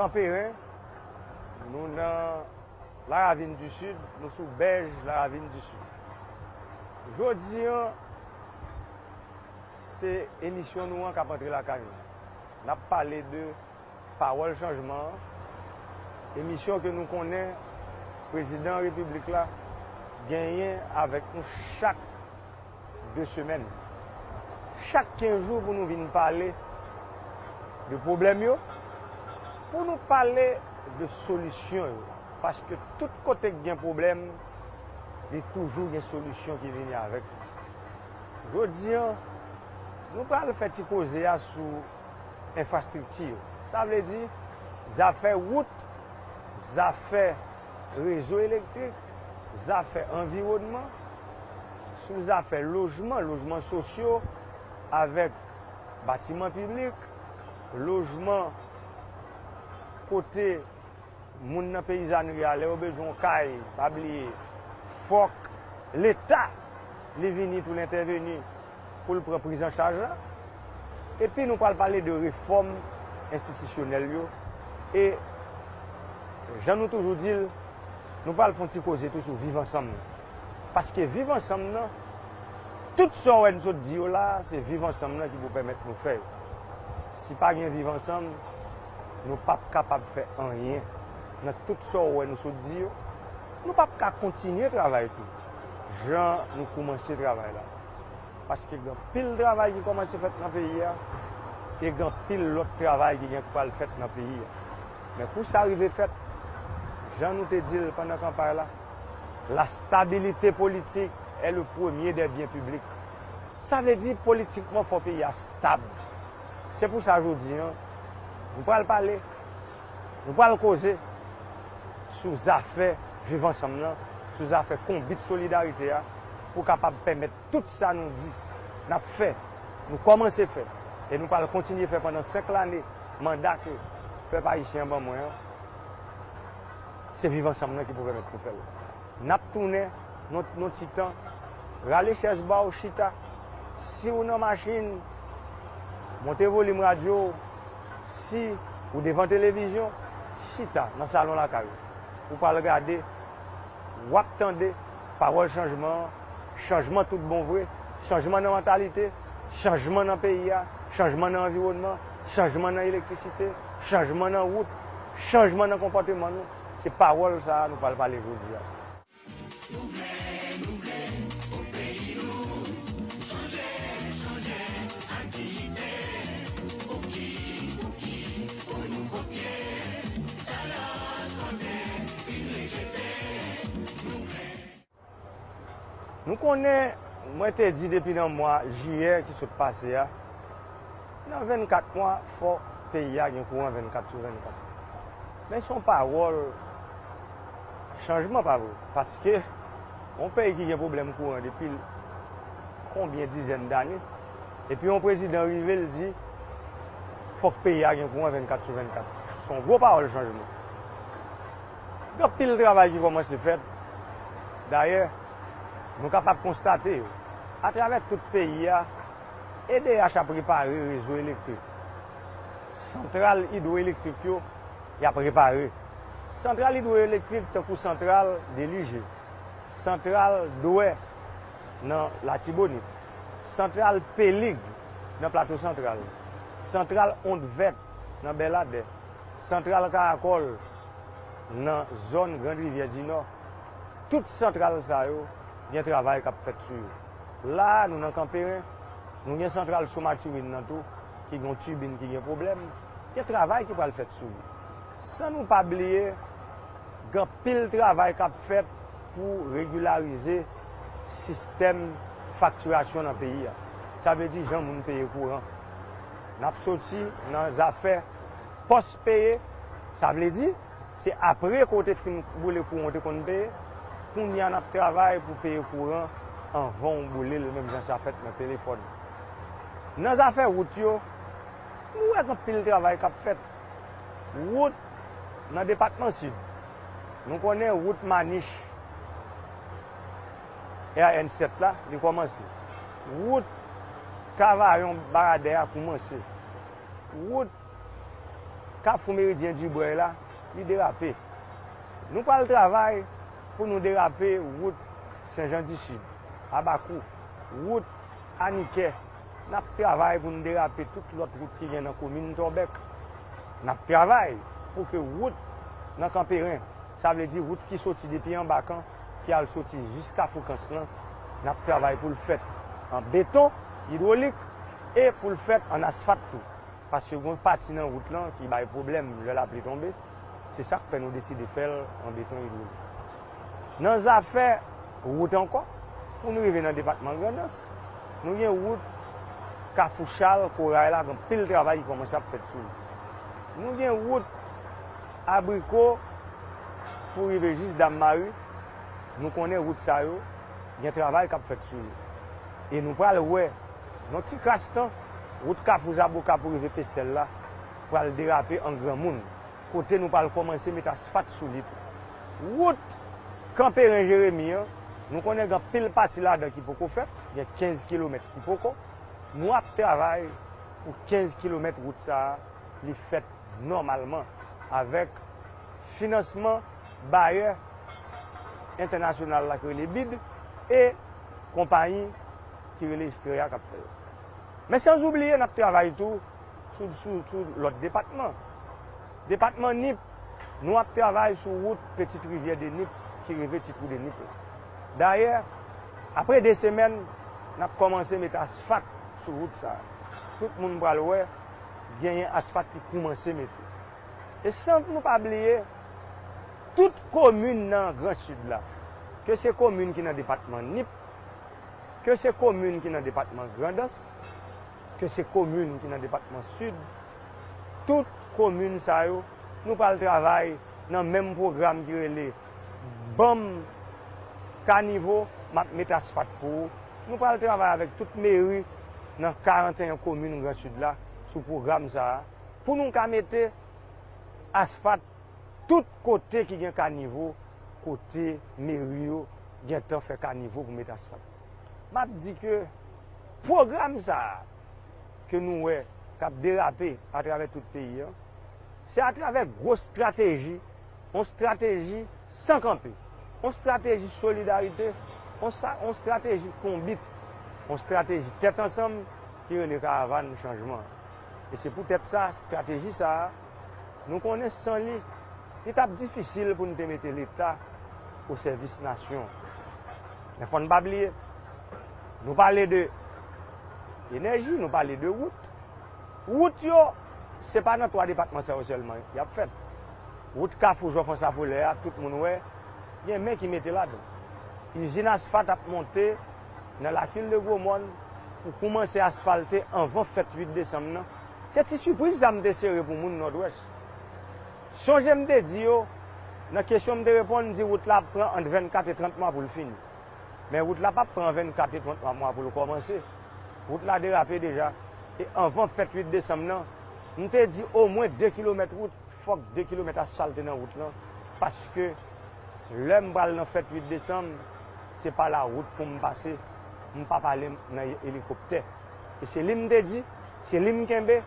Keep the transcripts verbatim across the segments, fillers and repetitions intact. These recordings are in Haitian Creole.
Kanperen, nou nan Laravin di Sid, nou sou bèj Laravin di Sid. Jodi an, se emisyon nou an k ap antre lakay nou. N ap pale de Pawòl Chanjman an, emisyon ke nou konnen prezidan repiblik la genyen avèk nou chak de semèn. Chak kenz jou pou nou vin pale de pwoblèm yo, pou nou pale de solisyon yo. Paske tout kote k gen pwoblèm, li toujou gen solisyon ki vini avèk li. Jodi an, nou pral fè ti koze a sou enfrastrikti yo. Sa vle di, zafè wout, zafè rezo elektrik, zafè anviwònman, sou zafè lojman, lojman sosyo, avèk batiman piblik, lojman kote moun nan peyizanri a, lè yo bezwen yon kay, pa bliye, fòk Leta, li vini pou l entèveni, pou l pran prizanchaj la. Epi nou pral pale de refòm enstitisyonèl yo. E jan nou toujou di l, nou pral fè yon ti koze tou sou viv ansanm nan. Paske viv ansanm nan, tout sa w wè n sot di yo la, se viv ansanm nan ki pou pèmèt nou fè yo. Si pa gen viv ansanm, nou p ap kapab fè anyen nan tout sa w wè nou sot di yo. Nou p ap ka kontinye travay tou jan nou koumanse travay la. Paske gen anpil travay ki kòmanse fèt nan peyi a, e gen anpil lòt travay ki gen pral fèt nan peyi a. Men pou sa rive fèt, jan nou te di l pandan kanpay la, la stabilité politique est le premier des biens publics. Sa vle di politikman fò peyi a stab. Se pou sa jodi an, nou pral pale, nou pral koze sou zafè viv ansanm nan, sou zafè konbit solidarite a, pou kapab pèmèt tout sa nou di n ap fè, nou kòmanse fè, e nou pral kontinye fè pandan senk lane manda ke pèp ayisyen an ban mwen an, se viv ansanm nan ki pou pèmèt nou fè l. N ap tounen, nou, nou ti tan, rale chèz ba w, chita. Si w nan machin, monte volim radyo w. Si ou devan televizyon, chita nan salon lakay ou. Ou pral gade, w ap tande pawòl chanjman an, chanjman tout bon vre, chanjman nan mantalite, chanjman nan peyi a, chanjman nan anviwònman, chanjman nan elektrisite, chanjman nan wout, chanjman nan konpòteman nou. Se pawòl sa a nou pral pale jodi a. Nou konnen, mwen te di depi nan mwa jiyè ki sot pase a, nan vennkat mwa, fò peyi a gen kouran vennkat sou vennkat. Men se yon pawòl chanjman, pa vre? Paske yon peyi ki gen pwoblèm kouran depi konbyen dizèn dane, epi yon prezidan rive, l di, fòk peyi a gen kouran vennkat sou vennkat. Se yon gwo pawòl chanjman. Gen anpil travay ki kòmanse fèt. Dayè, nou kapab konstate yo. Atravè tout peyi a, E D H ap repare rezo elektrik. Santral idwoelektrik yo, y ap repare. Santral idwoelektrik tankou santral Delije, santral Dwè nan Latibonit, santral Pelig nan Plato Santral, santral Ont Vèt nan Bèladè, santral Karakòl nan zòn Grand Rivière du Nord. Tout santral sa yo, gen travay k ap fèt sou yo. La a, nou nan Kanperen, nou gen santral Somaturin nan tou, ki gen yon tibin ki gen pwoblèm. Gen travay ki pral fèt sou li. San nou pa bliye, gen anpil travay k ap fèt pou regilarize sistèm faktirasyon nan peyi a. Sa vle di jan moun peye kouran. N ap soti nan zafè pòs peye, sa vle di, se apre ke w te fin boule kouran w te konn peye, kounye a n ap travay pou peye kouran anvan w boule l, menm jan sa fèt nan telefòn. Nan zafè wout yo, nou wè gen anpil travay k ap fèt. Wout nan depatman Sid, nou konnen wout Manich, R N sèt la, li kòmanse. Wout Kavayon Baradè a kòmanse. Wout Kafou Meridyen Dibrèy la, li derape. Nou pral travay pou nou derape wout Sen Jan di Sid, Abakou, wout Anikè. N ap travay pou n derape tout lòt wout ki gen nan komin Tòbèk. N ap travay pou ke wout nan Kanperen, sa vle di wout ki soti depi anba kan, ki al soti jis Kafou Kans lan, n ap travay pou l fèt an beton idwolik e pou l fèt an asfat tou. Paske gen yon pati nan wout lan ki bay pwoblèm lè lapli tonbe. Se sa k fè nou deside fè l an beton idwolik. Nan zafè wout ankò, pou nou rive nan depatman Grandans, nou gen wout Kafou Chal, Koray la, gen anpil travay ki kòmanse ap fèt sou li. Nou gen wout Abriko pou rive jis Dam Mari. Nou konnen wout sa yo, gen travay k ap fèt sou yo. E nou pral wè, nan ti kras tan, wout Kafou Zaboka pou rive Pestèl la, pral derape an granmoun, kote nou pral kòmanse met asfat sou li tou. Wout Kanperen Jeremi an, nou konnen gen anpil pati ladan ki poko fèt, gen kenz kilomèt ki poko. Nou ap travay pou kenz kilomèt wout sa a, li fèt nòmalman, avèk finansman bayè entènasyonal la ki rele bid e konpayi ki rele Estrella k ap fè yo. Men san oubliye, n ap travay tou sou, sou, sou lòt depatman. Depatman Nip, nou ap travay sou wout Petite Rivière de Nip ki rive Ti Twou de Nip la. Dayè, apre de semèn, n ap kòmanse met asfat sou wout sa a. Tout moun pral wè, genyen asfat ki koumanse mete. E san nou pa bliye, tout komin nan Gran Sid la, ke se komin ki nan depatman Nip, ke se komin ki nan depatman Grandans, ke se komin ki nan depatman Sid, tout komin sa yo, nou pral travay nan menm pwogram ki rele Ban m kanivo, m ap met asfat pou ou. Nou pral travay avèk tout meri nan karanteyen komin Gran Sid la sou pwogram sa a, pou nou ka mete asfat tout kote ki gen kanivo, kote meri yo gentan fè kanivo pou met asfat. M ap di ke pwogram sa a ke nou wè k ap derape atravè tout peyi an, se atravè gwo estrateji, yon estrateji san kanpe, yon estrateji solidarite, yon sa, yon estrateji konbit, yon estrateji tèt ansanm ki rele Karavàn Chanjman. E se poutèt sa, estrateji sa a, nou konnen san li, li t ap difisil pou n te mete Leta o sèvis nasyon. Men fò n pa bliye, nou pale de enèji, nou pale de wout. Wout yo, se pa nan twa depatman sa yo sèlman y ap fèt. Wout Kafou Jò Franswa Folè a, tout moun wè, gen men ki mete ladan. Izin asfat ap monte nan Lakil de Gwomòn pou koumanse asfalte anvan fèt uit desanm nan. Se ti sipriz sa m te sere pou moun Nòdwès. Sonje m te di yo, nan kesyon m te reponn, m di wout la ap pran ant vennkat e trant mwa pou l fini. Men wout la p ap pran vennkat e trant mwa pou l kòmanse. Wout la derape deja. E anvan fèt uit desanm nan, m te di omwen de kilomèt wout, fòk de kilomèt asfalte nan wout lan. Paske lè m pral nan fèt uit desanm, se pa lawout pou m pase. M p ap ale nan elikoptè. E se li m te di, se li m kenbe.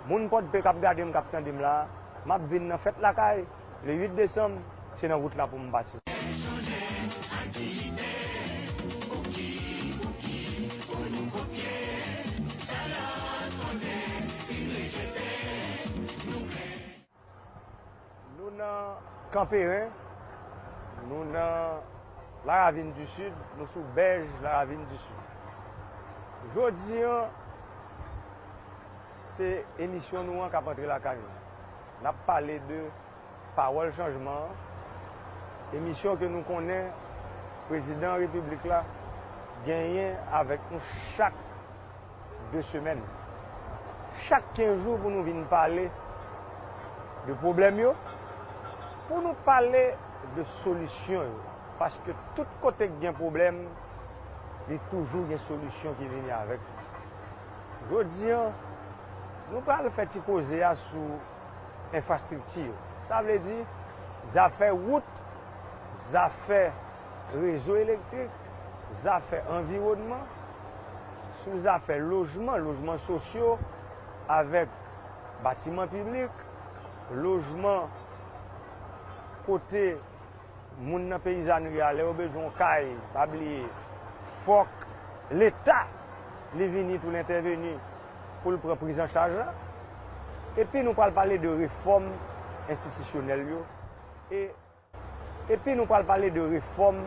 Moun Pòdpe k ap gade m, k ap tande m la a, m ap vin nan fèt lakay, le uit desanm, se nan wout la pou m pase. Nou nan Kanperen, nou nan Laravin di Sid, nou sou bèj Laravin di Sid. Jodi an, se emisyon nou an k ap antre lakay nou. N ap pale de Pawòl Chanjman an, emisyon ke nou konnen Prezidan Repiblik la genyen avèk nou chak de semèn. Chak kenz jou pou nou vin pale de pwoblèm yo, pou nou pale de solisyon yo. Paske tout kote k gen pwoblèm, li toujou gen solisyon ki vini avèk li. Jodi an, nou pral fè ti koze a sou enfrastrikti yo. Sa vle di, zafè wout, zafè rezo elektrik, zafè anviwònman, sou zafè lojman, lojman sosyo, avèk batiman piblik, lojman, kote moun nan peyizanri a, lè yo bezwen yon kay, pa bliye, fòk Leta li vini pou l entèveni, pou l pran prizanchaj la. Epi nou pral pale de refòm enstitisyonèl yo. E, epi nou pral pale de refòm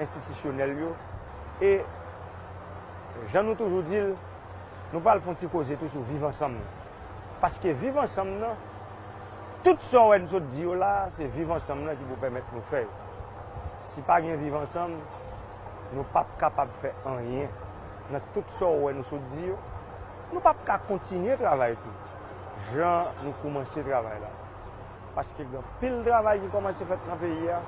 enstitisyonèl yo. E jan nou toujou di l, nou pral fè yon ti koze tou sou viv ansanm nan. Paske viv ansanm nan, tout sa w wè nou sot di yo la, se viv ansanm nan ki pou pèmèt nou fè yo. Si pa gen viv ansanm, nou p ap kapab fè anyen nan tout sa w wè nou sot di yo. Nou p ap ka kontinye travay tou jan nou koumanse travay la. Paske gen anpil travay ki kòmanse fèt nan peyi a,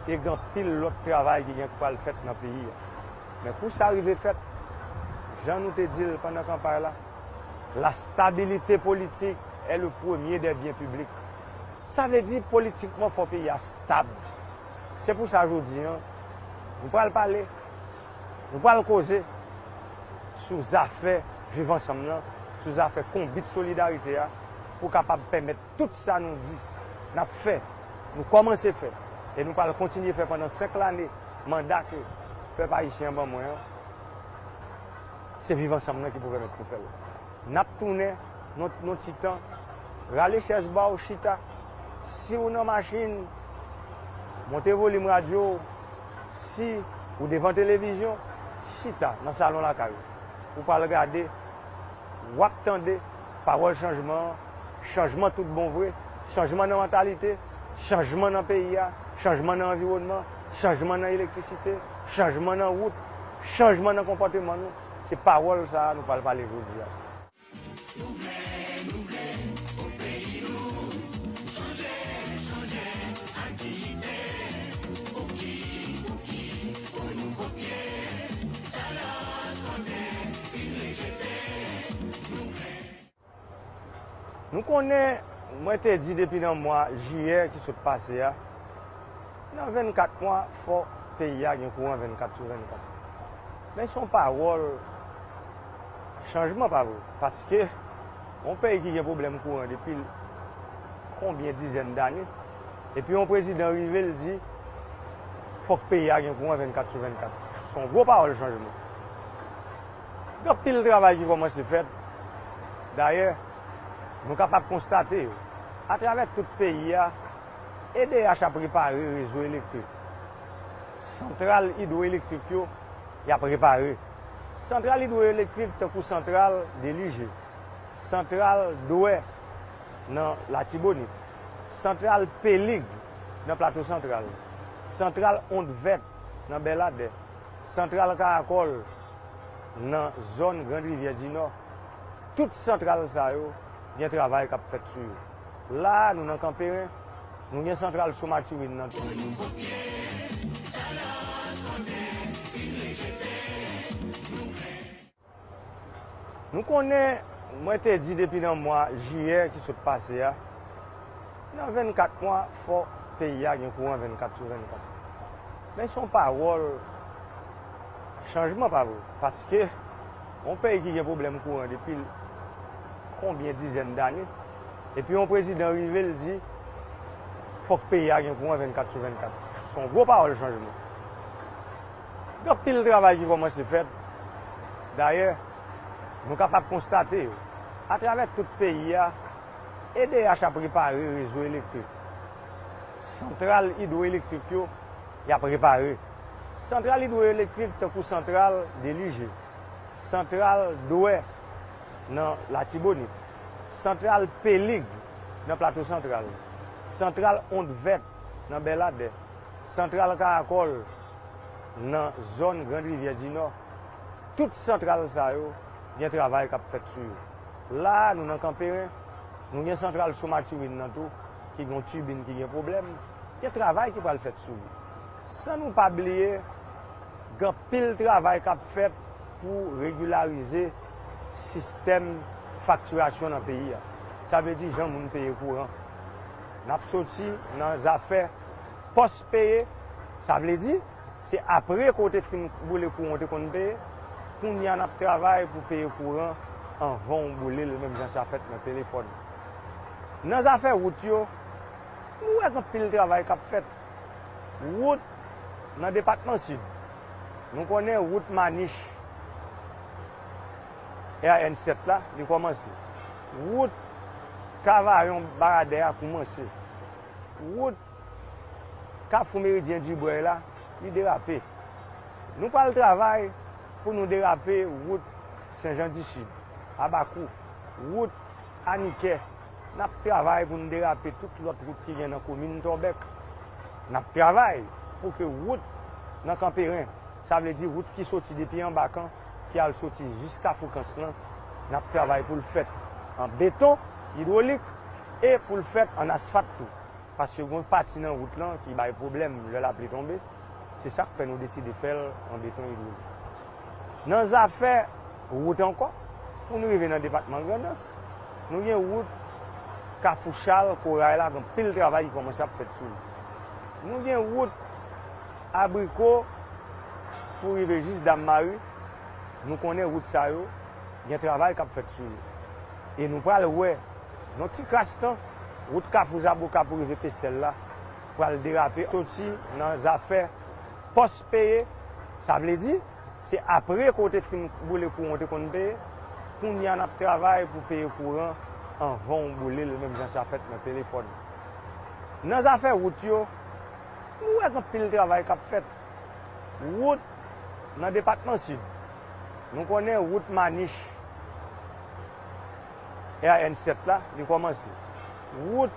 e gen anpil lòt travay ki gen pral fèt nan peyi a. Men pou sa rive fèt, jan nou te di l pandan kanpay la, la stabilité politique est le premier des biens publics. Sa vle di politikman fò peyi a stab. Se pou sa jodi a, nou pral pale, nou pral koze sou zafè viv ansanm nan, sou zafè konbit solidarite a, pou kapab pèmèt tout sa nou di n ap fè, nou kòmanse fè, e nou pral kontinye fè pandan senk lane manda ke pèp ayisyen an ban mwen an, se viv ansanm nan ki pou pèmèt nou fè l. N ap tounen, nou, nou ti tan, rale chèz ba w chita. Si w nan machin, monte volim radyo w. Si ou devan televizyon, chita nan salon lakay ou. Ou pral gade, w ap tande pawòl chanjman an, chanjman tout bon vre, chanjman nan mantalite, chanjman nan peyi a, chanjman nan anviwònman, chanjman nan elektrisite, chanjman nan wout, chanjman nan konpòteman nou. Se pawòl sa a nou pral pale jodi a. Nou konnen, mwen te di depi nan mwa jiyè ki sot pase a, nan vennkat mwa, fò peyi a gen kouran vennkat sou vennkat. Men se yon pawòl chanjman, pa vre? Paske yon peyi ki gen pwoblèm kouran depi konbyen dizèn dane, epi yon prezidan rive, l di, fòk peyi a gen kouran vennkat sou vennkat. Se yon gwo pawòl chanjman. Gen anpil travay ki kòmanse fèt. Dayè, nou kapab konstate yo. Atravè tout peyi a, E D H ap repare rezo elektrik. Santral idwoelektrik yo, y ap repare. Santral idwoelektrik tankou santral Delije, santral Dwè nan Latibonit, santral Pelig nan Plato Santral, santral Ont Vèt nan Bèladè, santral Karakòl nan zòn Grand Rivière du Nord, tout santral sa yo, gen travay k ap fèt sou yo. La a, nou nan Kanperen, nou gen santral Somaturin nan tou. Nou konnen, mwen te di depi nan mwa jiyè ki sot pase a, nan vennkat mwa, fò peyi a gen kouran vennkat sou vennkat. Men se yon pawòl chanjman, pa vre? Paske yon peyi ki gen pwoblèm kouran depi konbyen dizèn dane, epi yon prezidan rive, l di, fòk peyi a gen kouran vennkat sou vennkat. Se yon gwo pawòl chanjman. Gen anpil travay ki kòmanse fèt. Dayè, nou kapab konstate yo. Atravè tout peyi a, E D H ap repare rezo elektrik. Santral idwoelektrik yo, y ap repare. Santral idwoelektrik tankou santral Delije, santral Dwè nan Latibonit, santral Pelig nan Plato Santral, santral Ont Vèt nan Bèladè, santral Karakòl nan zòn Grand Rivière du Nord, tout santral sa yo, gen travay k ap fèt sou yo. La a, nou nan Kanperen, nou gen santral Somaturin nan tou, ki gen yon tibin ki gen pwoblèm. Gen travay ki pral fèt sou li. San nou pa bliye, gen anpil travay k ap fèt pou regilarize sistèm faktirasyon nan peyi a. Sa vle di jan moun peye kouran. N ap soti nan zafè pòs peye, sa vle di, se apre ke w te fin boule kouran w te konn peye, kounye a n ap travay pou peye kouran anvan w boule l, menm jan sa fèt nan telefòn. Nan zafè wout yo, nou wè gen anpil travay k ap fèt. Wout nan depatman Sid. Nou konnen wout Manich, R N sèt la, li kòmanse. Wout Kavayon Baradè a kòmanse. Wout Kafou Meridyen Dibrèy la, li derape. Nou pral travay pou nou derape wout Sen Jan di Sid, Abakou, wout Anikè. N ap travay pou n derape tout lòt wout ki gen nan komin Tòbèk. N ap travay pou ke wout nan Kanperen, sa vle di wout ki soti depi Anbakan, ki al soti jis Kafou Kans lan, n ap travay pou l fèt an beton idwolik e pou l fèt an asfat tou. Paske gen yon pati nan wout lan ki bay pwoblèm lè lapli tonbe. Se sa k fè nou deside fè l an beton idwolik. Nan zafè wout ankò, pou nou rive nan depatman Grandans, nou gen wout Kafou Chal, Koray la, gen anpil travay ki kòmanse ap fèt sou li. Nou gen wout Abriko pou rive jis Dam Mari. Nou konnen wout sa yo, gen travay k ap fèt sou yo. E nou pral wè, nan ti kras tan, wout Kafou Zaboka pou rive Pestèl la, pral derape soti nan zafè pòs peye. Sa vle di, se apre ke w te fin boule kouran w te konn peye, kounye a n ap travay pou peye kouran anvan w boule l, menm jan sa fèt nan telefòn. Nan zafè wout yo, nou wè gen anpil travay k ap fèt. Wout nan depatman Sid. Nou konnen wout Manich, R N sèt la, li kòmanse. Wout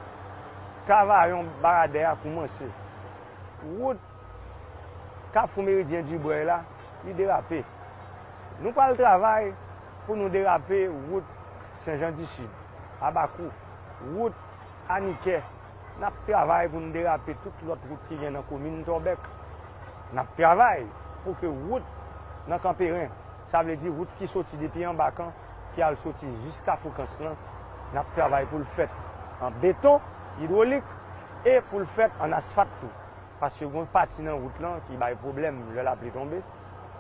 Kavayon Baradè a kòmanse. Wout Kafou Meridyen Dibrèy la, li derape. Nou pral travay pou nou derape wout Sen Jan di Sid, Abakou, wout Anikè. N ap travay pou n derape tout lòt wout ki gen nan komin Tòbèk. N ap travay pou ke wout nan Kanperen, sa vle di wout ki soti depi Anbakan, ki al soti jis Kafou Kans lan, n ap travay pou l fèt an beton idwolik e pou l fèt an asfat tou. Paske gen yon pati nan wout lan ki bay pwoblèm lè lapli tonbe.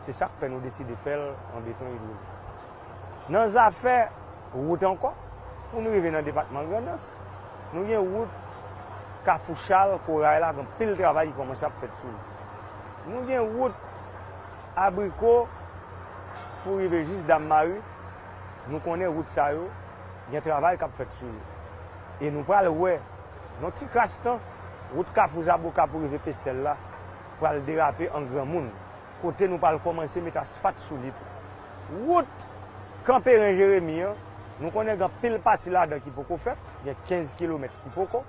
Se sa k fè nou deside fè l an beton idwolik. Nan zafè wout ankò, pou nou rive nan depatman Grandans, nou gen wout Kafou Chal, Koray la, gen anpil travay ki kòmanse ap fèt sou li. Nou gen wout Abriko pou rive jis Dam Mari. Nou konnen wout sa yo, gen travay k ap fèt sou yo. E nou pral wè, nan ti kras tan, wout Kafou Zaboka pou rive Pestèl la, pral derape an granmoun, kote nou pral kòmanse met asfat sou li tou. Wout Kanperen Jeremi an, nou konnen gen anpil pati ladan ki poko fèt, gen kenz kilomèt ki poko.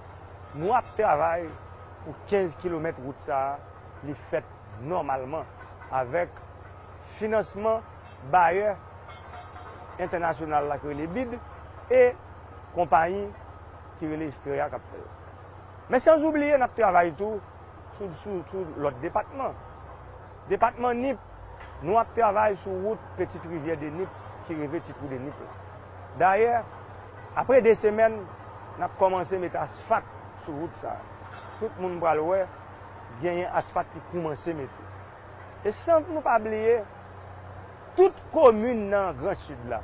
Nou ap travay pou kenz kilomèt wout sa a, li fèt nòmalman avèk finansman bayè entènasyonal la ki rele bid e konpayi ki rele Estrella k ap fè l. Men san oubliye, n ap travay tou sou, sou, sou lòt depatman. Depatman Nip, nou ap travay sou wout Petite Rivière de Nip ki rive Ti Twou de Nip la. Dayè, apre de semèn, n ap kòmanse met asfat sou wout sa a. Tout moun pral wè, genyen asfat ki kòmanse mete. E san nou pa bliye, tout komin nan Gran Sid la,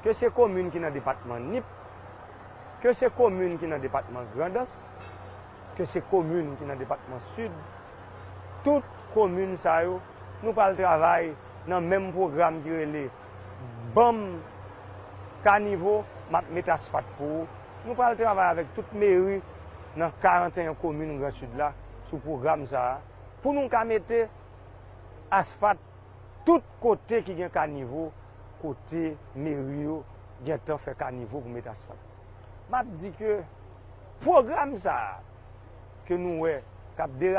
ke se komin ki nan depatman Nip, ke se komin ki nan depatman Grandans, ke se komin ki nan depatman Sid, tout komin sa yo, nou pral travay nan menm pwogram ki rele Ban m Kanivo, m ap met asfat pou ou. Nou pral travay avèk tout meri nan karanteyen komin Gran Sid la sou pwogram sa a, pou nou ka mete asfat tout kote ki gen kanivo, kote meri yo gentan fè kanivo pou mete asfat. M ap di ke pwogram sa a ke nou wè k ap dera-